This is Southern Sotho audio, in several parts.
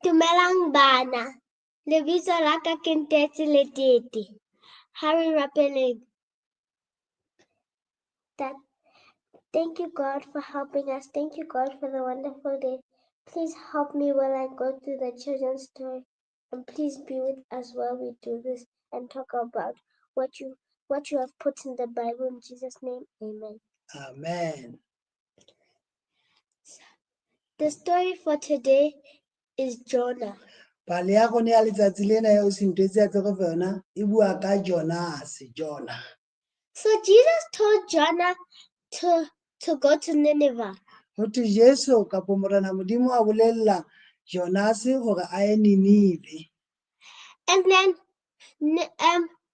Dumelang bana. Lebitso la ka ke Ntetse Letete. Ha re rapeleng. That thank you God for helping us. Thank you God for the wonderful day. Please help me while I go through the children's story. And please be with us while we do this and talk about what you have put in the Bible in Jesus' name. Amen. Amen. The story for today is Jonah. Pale ya rona ya letsatsi lena ya o sentwetse ya tlo re fa yona e bua ka Jonase, Jonah. So Jesus told Jonah to go to Nineveh. Ho thwe Jesu kapo Morena Modimo a bolella Jonase hore a ye Ninive. And then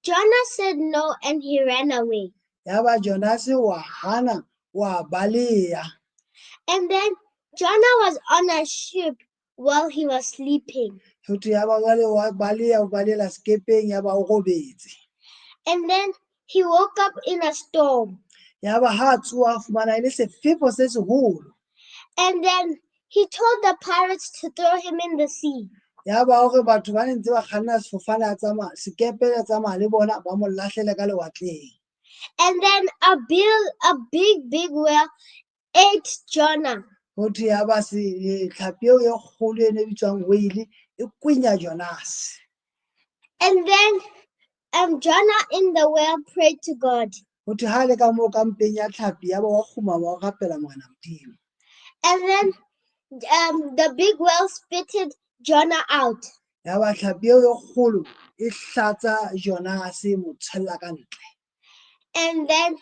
Jonah said no and he ran away. Yaba Jonase wa hana wa baleya. And then Jonah was on a ship while he was sleeping. Ho thwe yaba jwale wa baleya o balela sekepeng yaba o robetse. And then he woke up in a storm. Yaba ha a tsoha a fumana e le sefefo se seholo. And then he told the pirates to throw him in the sea. Yaba hore batho ba ne ntse ba kganna sefofane a tsamaya sekepe a tsamaya le bona ba mo lahlele ka lewatleng. And then a big, big whale ate Jonah. Ho thwe yaba se tlhapi eo e kgolo e ne bitswang whale e kwinya Jonas. And then Jonah in the whale prayed to God. Ho thwe ha le ka moo ka mpeng ya tlhapi yaba wa kgumama wa rapela Morena Modimo. And then the big whale spitted Jonah out. Yaba tlhapi eo e kgolo e hlatsa Jonas e mo tshwella ka ntle. And then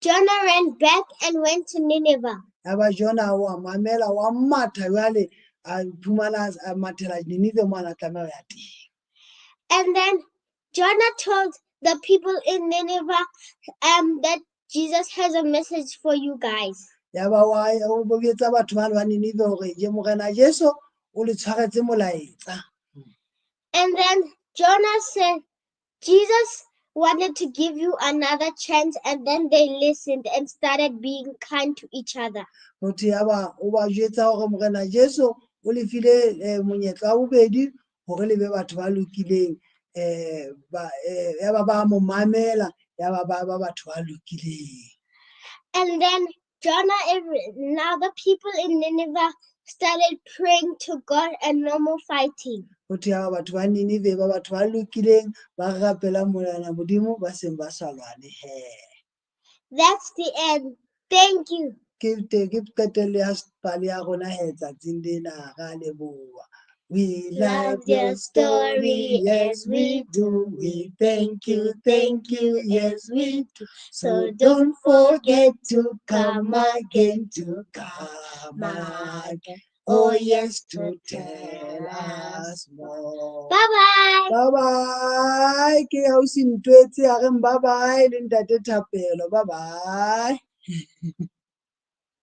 Jonah ran back and went to Nineveh. Yaba Jonah wa mamela wa matha jwale a iphumana a mathela Ninive mo a na tlameha ho ya teng. And then Jonah told the people in Nineveh that Jesus has a message for you guys. Yaba wa o bobetsa batho bane ba Ninive hore je Morena Jesu o le tshwaretse molaetsa. And then Jonah said, Jesus wanted to give you another chance. And then they listened and started being kind to each other. Ho thwe yaba o ba jwetsa hore Morena Jesu o le file monyetla wa bobedi hore le be batho ba lokileng ba yaba ba mo mamela yaba ba ba batho ba lokileng. And then Jonah, now the people in Nineveh started praying to God and no more fighting. Ho thwe yaba batho ba Ninive ba batho ba lokileng ba rapelang Morena Modimo ba seng ba sa lwane he. That's the end. Thank you. Ke te ke qetello ya pale ya rona he tsatsing lena ra leboha. We love your story, yes we do. We thank you, yes we do. So don't forget to come again, to come again. Oh yes, to tell us more. Bye bye. Bye bye. Ke ausi Ntwetse a reng bye bye le ntate Thapelo. Bye bye.